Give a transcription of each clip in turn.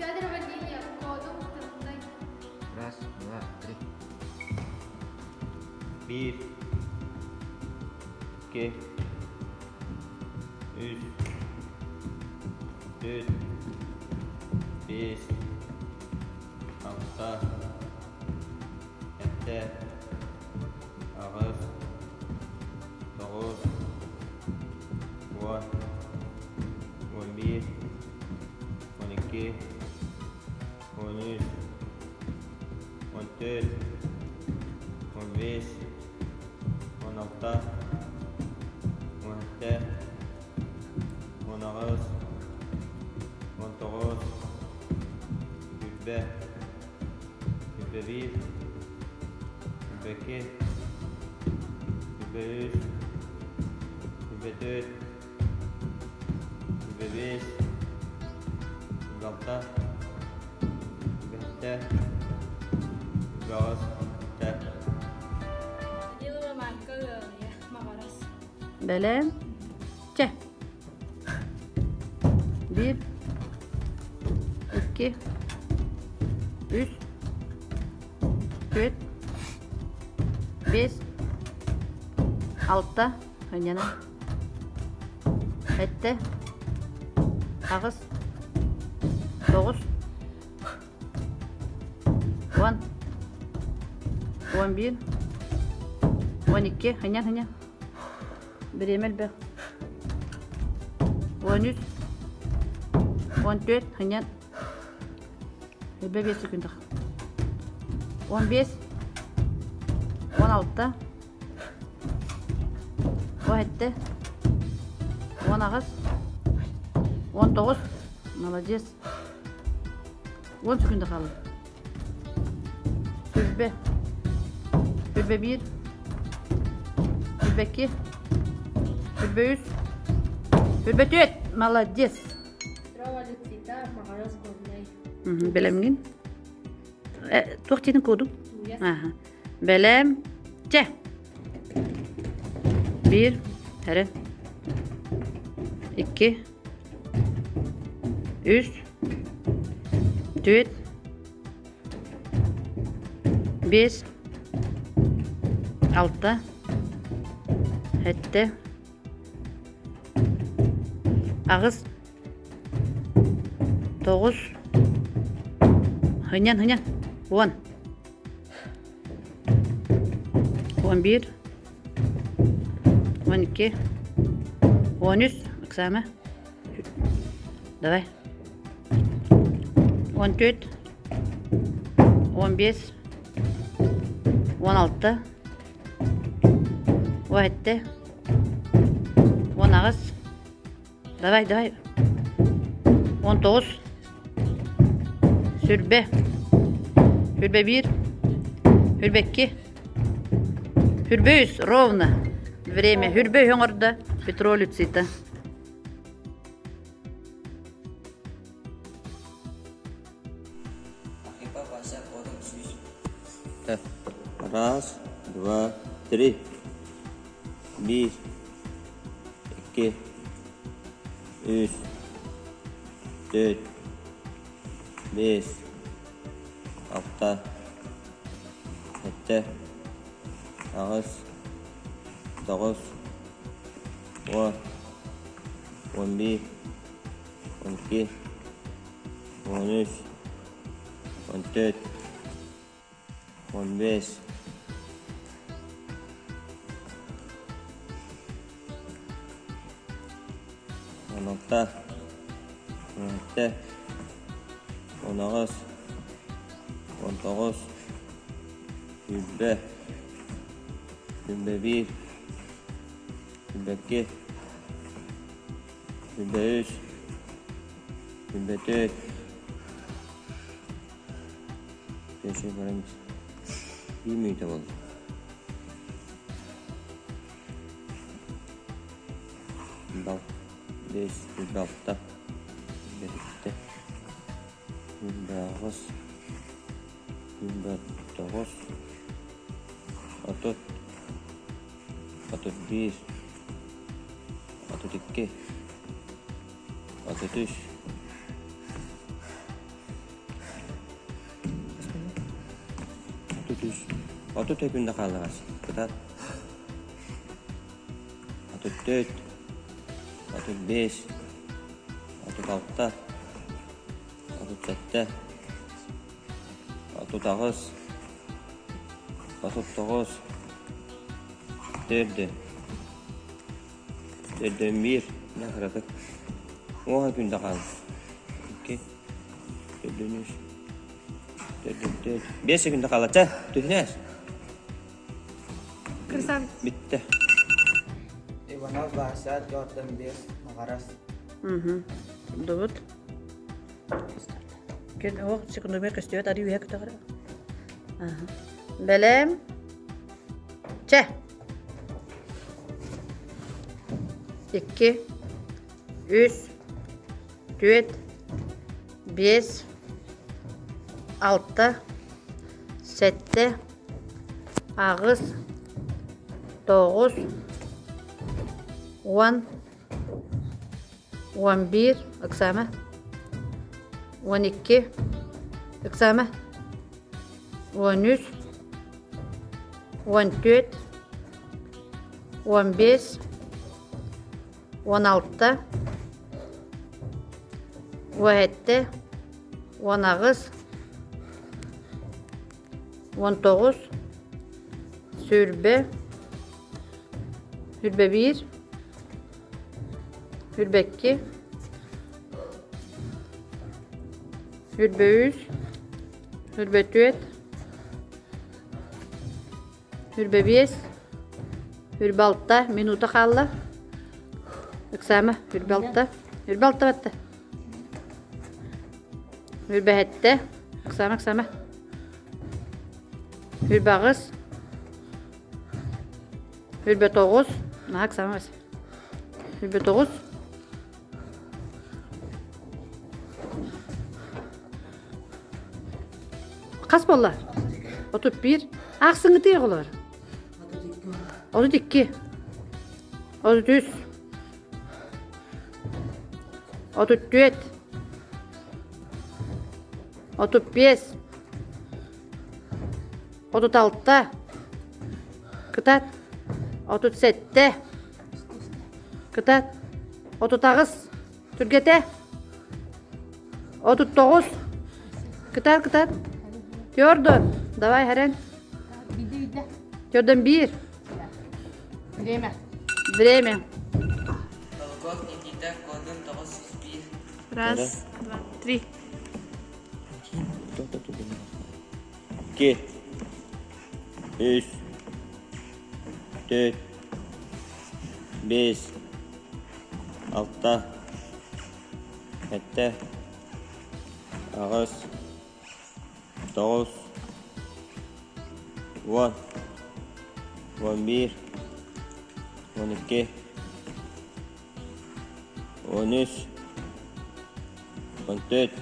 Федорова Лилия, кодум тымнай. Раз, два, три. Биир, икки, үс, түөрт, биэс, алта, сэттэ, аҕыс, тоҕус, уон, 11, 12, 13, 14, 15, 16, 17, 18, 19, 20, 21, 22, 23, 24, 25, 26, 27, 28, Данилова Марка ыалыйа, Маҕарас. Бэлэм. Чэ. Биир, икки, үс, түөрт, биэс, алта, ынньана, сэттэ, аҕыс, тоҕус, уон, 11, 12, ынньан, ынньан. Бириэмэ элбэх. 13, 14, ынньан. 25 секунд. 15, 16, 17, 18, 19. Молодец. 10 секунда хаалла. Сүрбэ. Сүрбэ биир. Сүрбэ икки. Сүрбэ үс. Сүрбэ түөрт. Молодец. Петрова Люцита, Маҕарас Горнай. Бэлэмҥин? Туох диэтин кодум? Ааха. Бэлэм. Чэ. Биир. Эрэ. Икки. Үс. Түөрт. Биэс. Алта. Сэттэ. Аҕыс. Тоҕус. Һынньан, һынньан. 10. 11. 12. 13. Оксана. Давай. 14. 15. 16. 17. 18. Давай, давай. 19. Сүрбэ. Сүрбэ биир. Сүрбэ икки. Сүрбэ үс. Ровно. Время. Сүрбэ үһү оҥордо. Петро Люцита. Архипов Вася кодом сүүс. Раз, два, три. Биир, икки, үс, түөрт, биэс, алта, сэттэ, аҕыс, тоҕус, уон, 11, 12, 13, 14, 15, 16, 17, 18, 19, 20, 21, 22, 23, 24, Пеший баран биир мүнүүтэ буолла. Бал биэс алта сэттэ аҕыс тоҕус 30 31 32 33. 33, 30 күндэ хааллаҕас. Кытаат. 34, 35, 36, 37, 38, 39, төрдү. Төрдөн биир, кыратык. Уоха күндэ хаалла. Икки, төрдөн үс, төрдөн төрт. Биэс секунда хаалла. Чэ, түһүнээс. Красавец. Бүттэ. Иванов Вася Jordan 5 Маҕарас. Дубут. Күн оох секундомер көстүбэт арыы үһэ көтөҕөр. Бэлэм. Чэ. Икки, үс, түөрт, биэс, алта, сэттэ, аҕыс, тоҕус, уон, 11 ыксаама 12 ыксаама 13 14 15 16 17 18 19 сүүрбэ сүүрбэ биир сүүрбэкки сүүрбэ үс сүүрбэ түөрт сүүрбэ биэс сүүрбэ алта минута хаалла ыксаама сүүрбэ алта сүүрбэ алта батта сүүрбэ сэттэ ыксаама ыксаама сүүрбэ аҕыс сүүрбэ тоҕус наһаа ыксаама сүүрбэ тоҕус Хас буолла? 31. Аахсыҥҥытый оҕолор? 32. 33. 34. 35. 36. Кытаат. 37. Кытаат. 38. Түргэтэ. 39. Кытаат, кытаат. Тёрдон. Давай, Харен. Тёрдон биир. Время. Время. Долгов Никита кодун 901. Раз, два, три. Икки, үс, төрт, биэс, алта, сэттэ, аҕыс, тоҕус, уон, уон биир, уон икки, уон үс, уон төрт,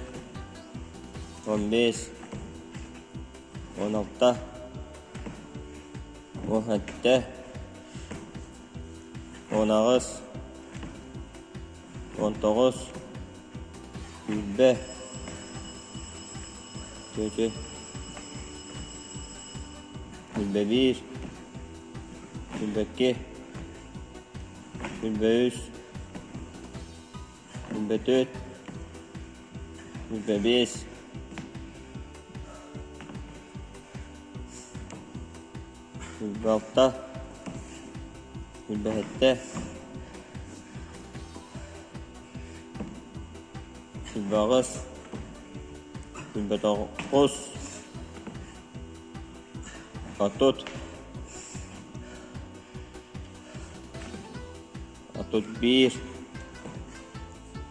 уон биэс, уон алта, уон сэттэ, уон аҕыс, уон тоҕус, сүүрбэ, чүөчү, сүүрбэ биир, сүүрбэ икки, сүүрбэ үс, сүүрбэ төрт, сүүрбэ биэс, сүүрбэ алта, сүүрбэ сэттэ, сүүрбэ аҕыс, сүүрбэ тоҕус, отут, 31,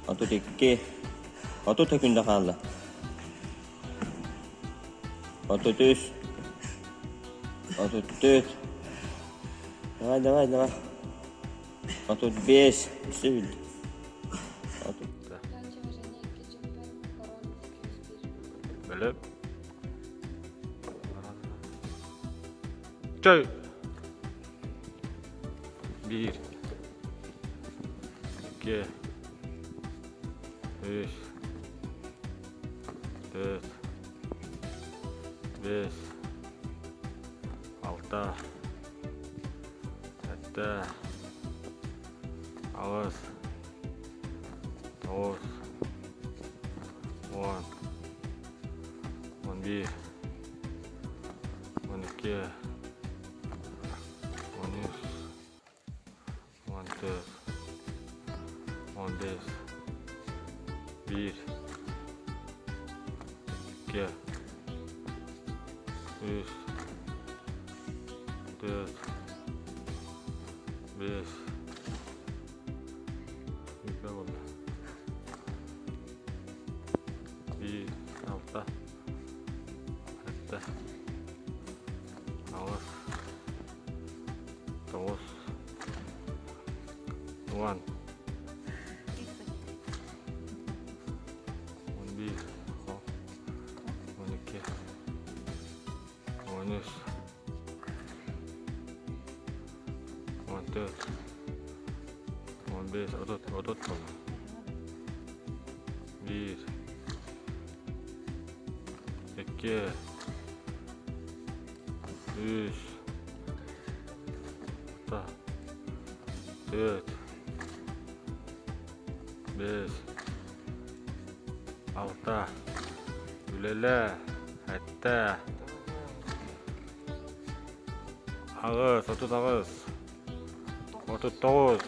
32, 30 күндэ хаалла. 33, 34, давай, давай, давай. 35, өссө билdi. Бөлөп. Чөй. Биир, икки, үс, төрт, биэс, Алта. Сэттэ. Аҕыс. Тоҕус. Уон. 11. 12. 13. 14. 15. Биир. Икки. Үс. Түөрт. Биэс. Сүүрбэ буолла. Биир, алта, сэттэ, аҕыс, тоҕус, уон. 11, 12, 13, 14, 15, 30, 30 буолла. Биир, икки, үс, алта, түөрт, биэс, алта, үлэлээ, сэттэ, аҕыс, 38, 39.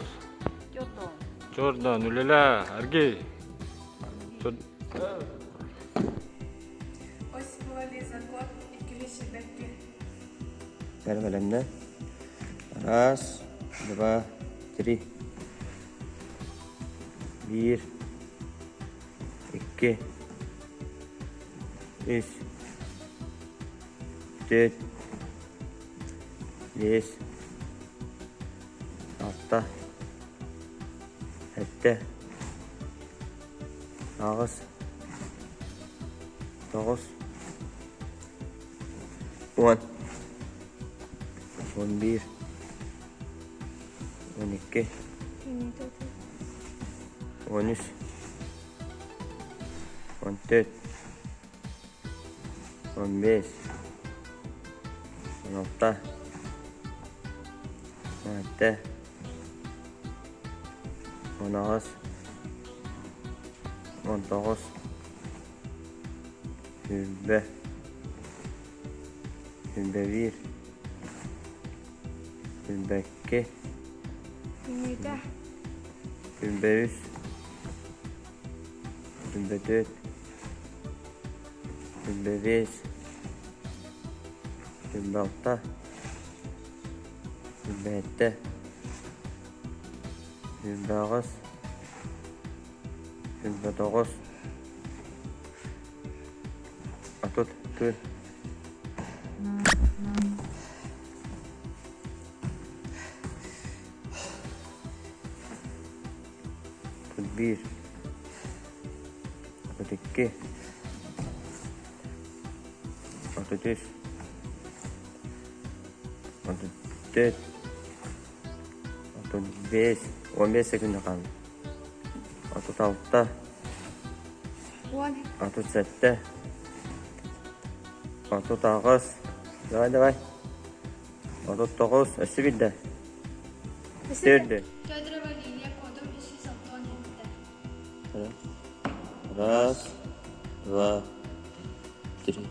Чордон, үлэлээ, аргий. Осипова Лиза Кот, иккили сибэкки. Бэлэмнэ. Раз, два, три. Биир, икки, үс, түөрт, биэс, алта, сэттэ, аҕыс, тоҕус, 10, 11, 12, 13, 14, 15, 16, 17, 18, 19, 20, 21, 22, 23, 24, 25, 26, 27, 28, 29, 34. 31, 32, 33, 34, 35, 15 секунда хаалла. 36, 37, 38, давай, давай. 39, өссө биирдэ. Төрдө. Федорова Лилия Кодом үсүс Антон эттэ. Раз, два, три.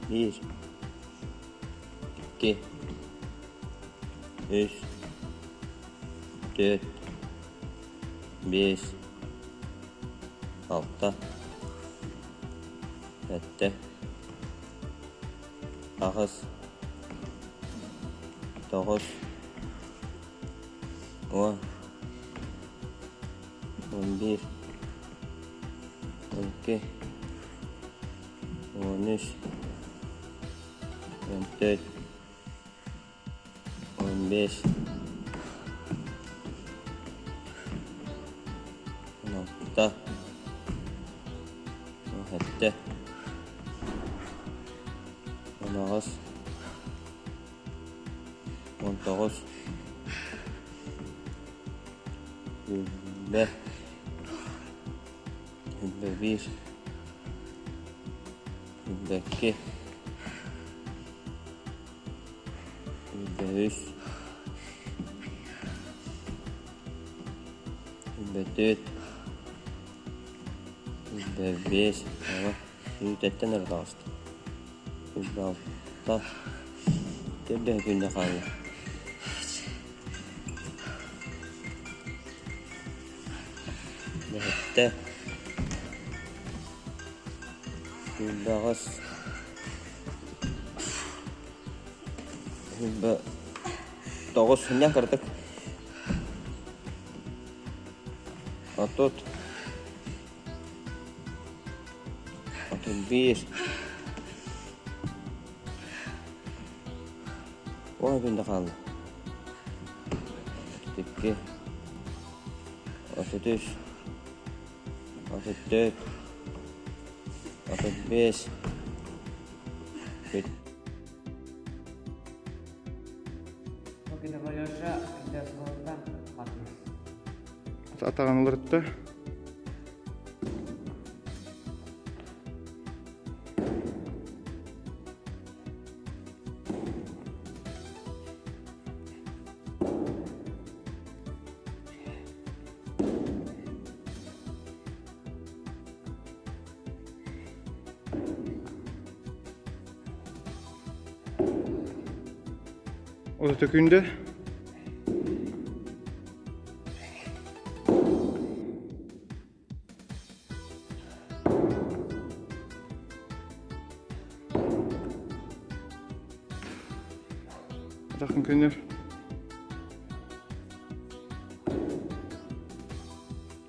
Биир, икки, үс, түөрт, биэс, алта, сэттэ, аҕыс, тоҕус, 10, 11, 12, 13, 14, 15, 16, 17, 18, 19, 20, 21, 22, Үс. Бөтүт. Бэс. Ага. Үүтэттэн өр таҕыста. Алта. Төрдө күндэ хаалла. Бэһэттэ. Баҕас. Тоҕус сүнньэх кыратык. 30. 31. 10 күндэ хаалла. 32. 33. 34. 35. Атаҕын уларытта. Отута күндэ. Атахын көнөр.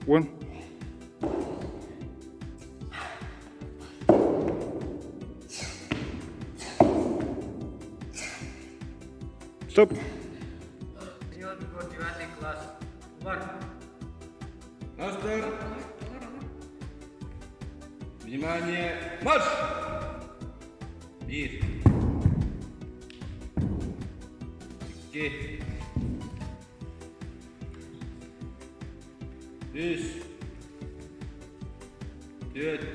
Уон. Стоп. Мастер! Внимание! Марш! Биир. Икки. Үс. Түөрт.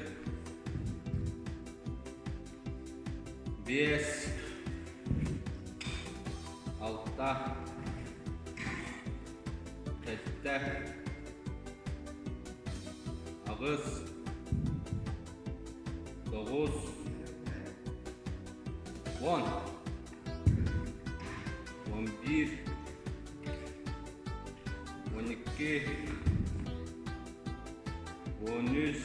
Биэс. Алта. Сэттэ. Аҕыс. Тоҕус. Уон. 11, 12, 13,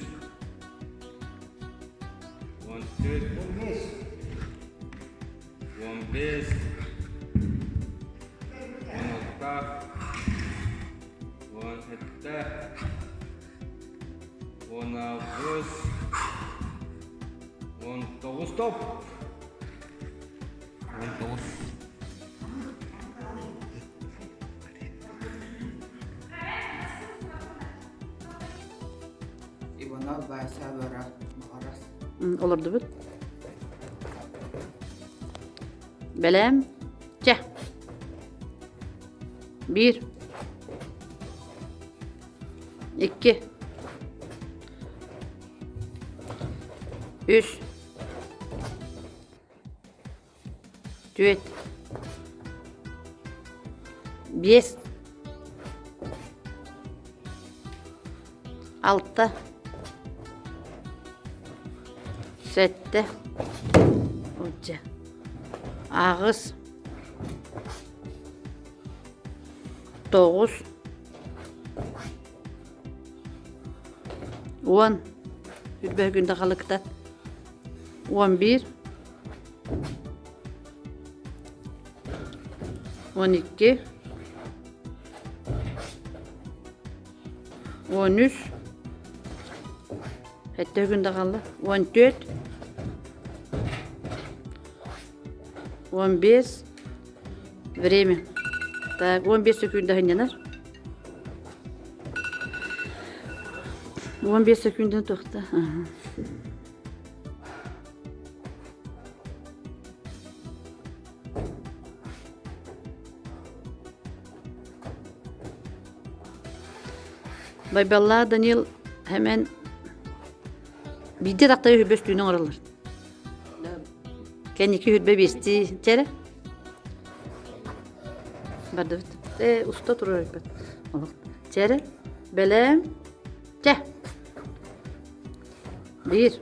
14, 15, 16, 17, 18, 19, стоп! 19. Иванов Вася бара Маҕарас. Олордубут. Бэлэм. Чэ. Биир. Икки. Үс. Түөрт. Биэс. Алта. Сэттэ. Отча. Аҕыс. Тоҕус. Уон. Үрбэһ күндэ халыкта. 11 12 13 Сэттэ күн да хаалла. 14 15 Время. Так, 15 секунда сынньанар. 15 секунданы туохта. Байбаллаах Данил хэмэн биирдэ тахтайы үһүбэс түүнү оҥороллор. Кэнники үрбэ биэстии чэрэ. Бардыбыт. Ээ, уста турар эбиппит. Олох. Чэрэ, бэлэм. Чэ. Биир.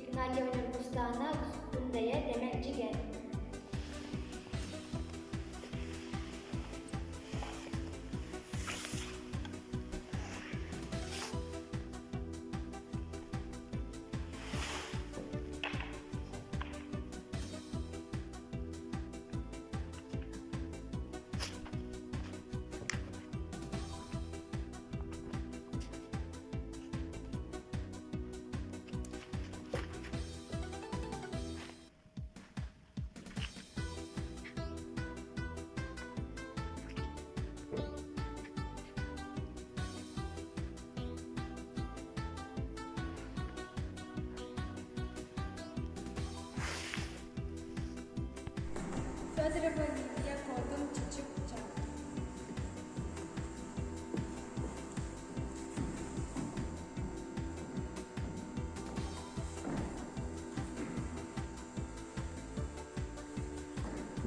Игнатьева Ньургустаана Күндэйэ Дэмэлдьигэ. Федорова Лидия Куотун Чичик Чак.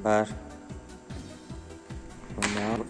Бар. Онно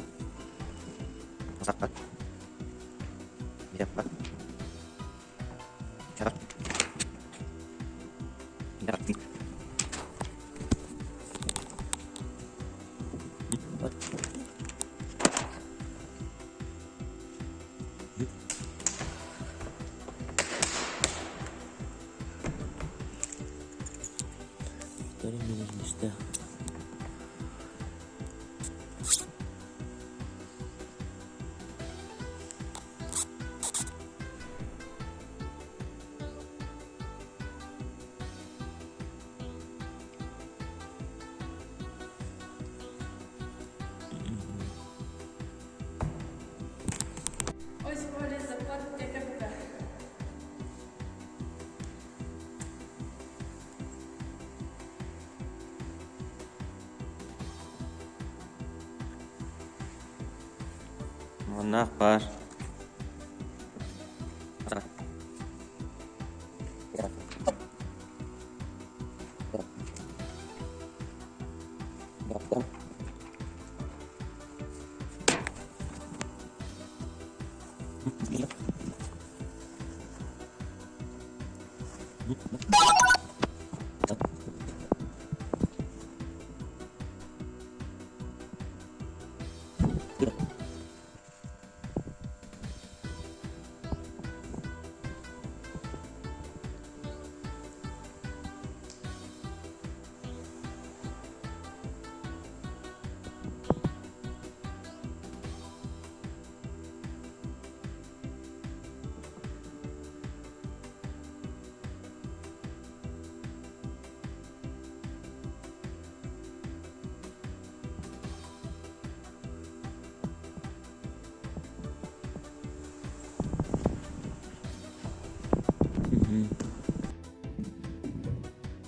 Осипова Лиза ДКБ. Маннаах баар.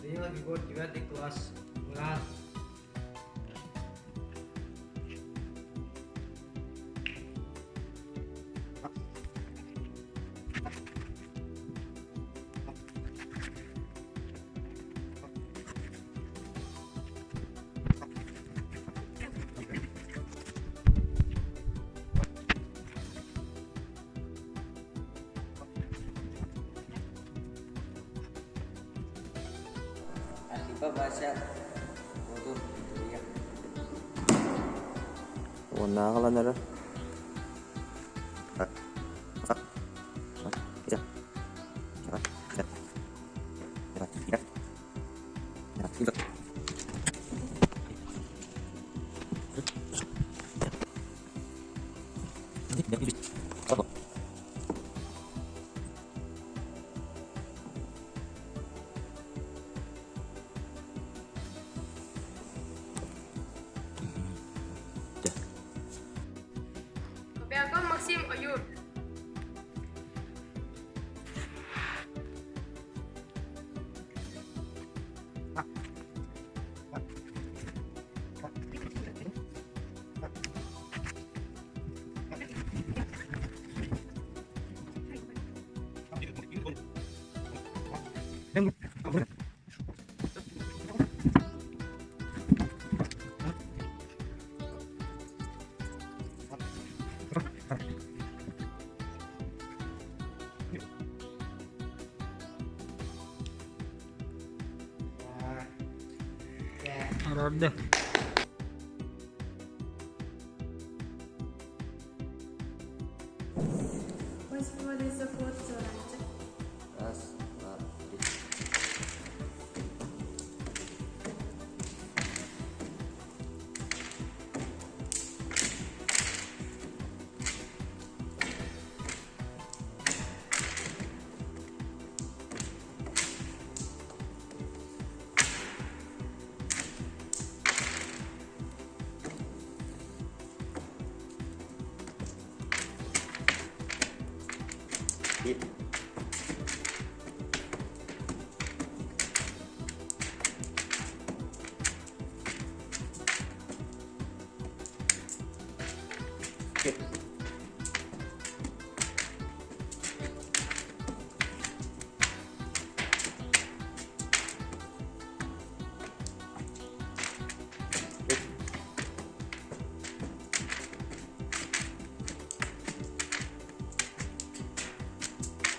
Данилов Егор, 9 класс. Ура! Архипа Вася Куотун Виктория. Уоннааҕыланара. Арарды. Осипова Лиза Кот Чуораанчык. Раз, два, три. Биир. Икки.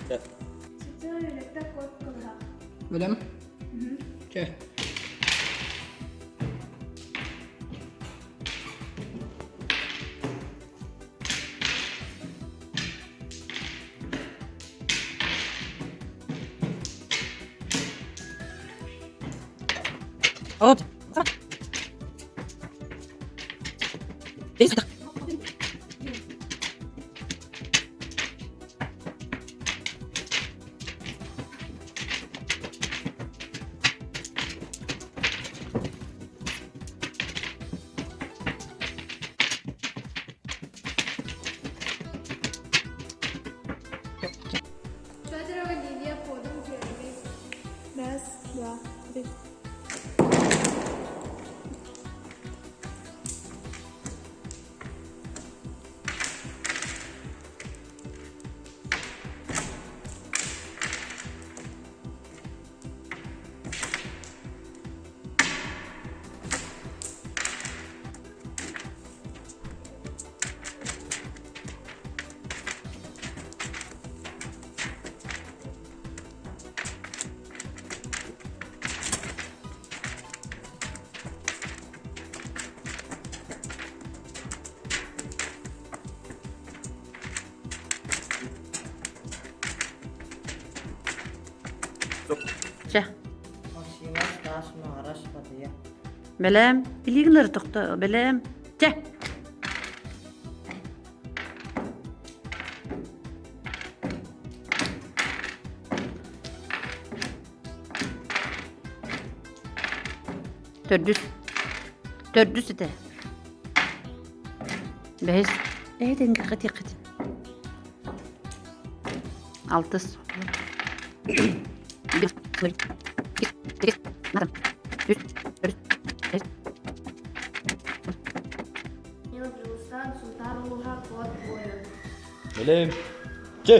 Сыта үлэттэ кот кылыһах. Бэлэм? Чэ. Оп. Федорова Лилия Подум первый. Раз, два, три. Чэ. Максима Стас Маҕарас Батыйа. Бэлэм. Илиигин эрэ тохто. Бэлэм. Чэ. Төрдүс. Төрдүс этэ. Бэһис. Эһитин кахытиэххитин. Алтыс. Нила Дьулустаан Сунтаар улууһа Куот буойун. Бэлэм. Чэ.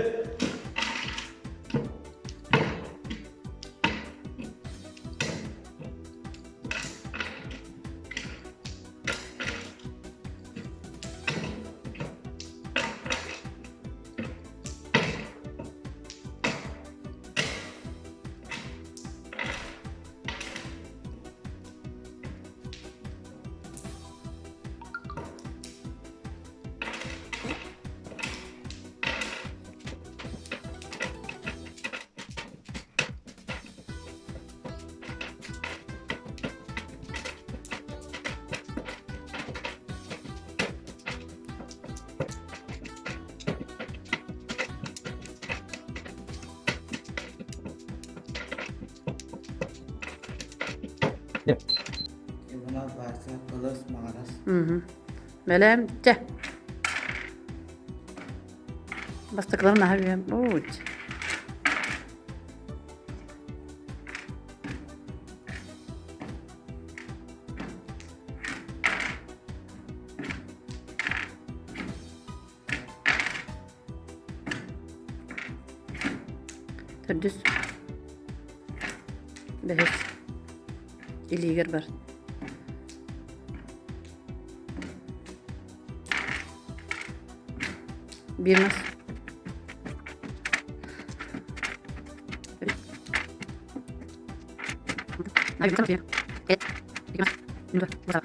Иванов Вася, Кылыс Маҕарас. Бэлэм, чэ. Бастакыларын аһа үөм. Ууть. Төрдүс. Бэһис. Илиигэр бар. Биир мас. Минута.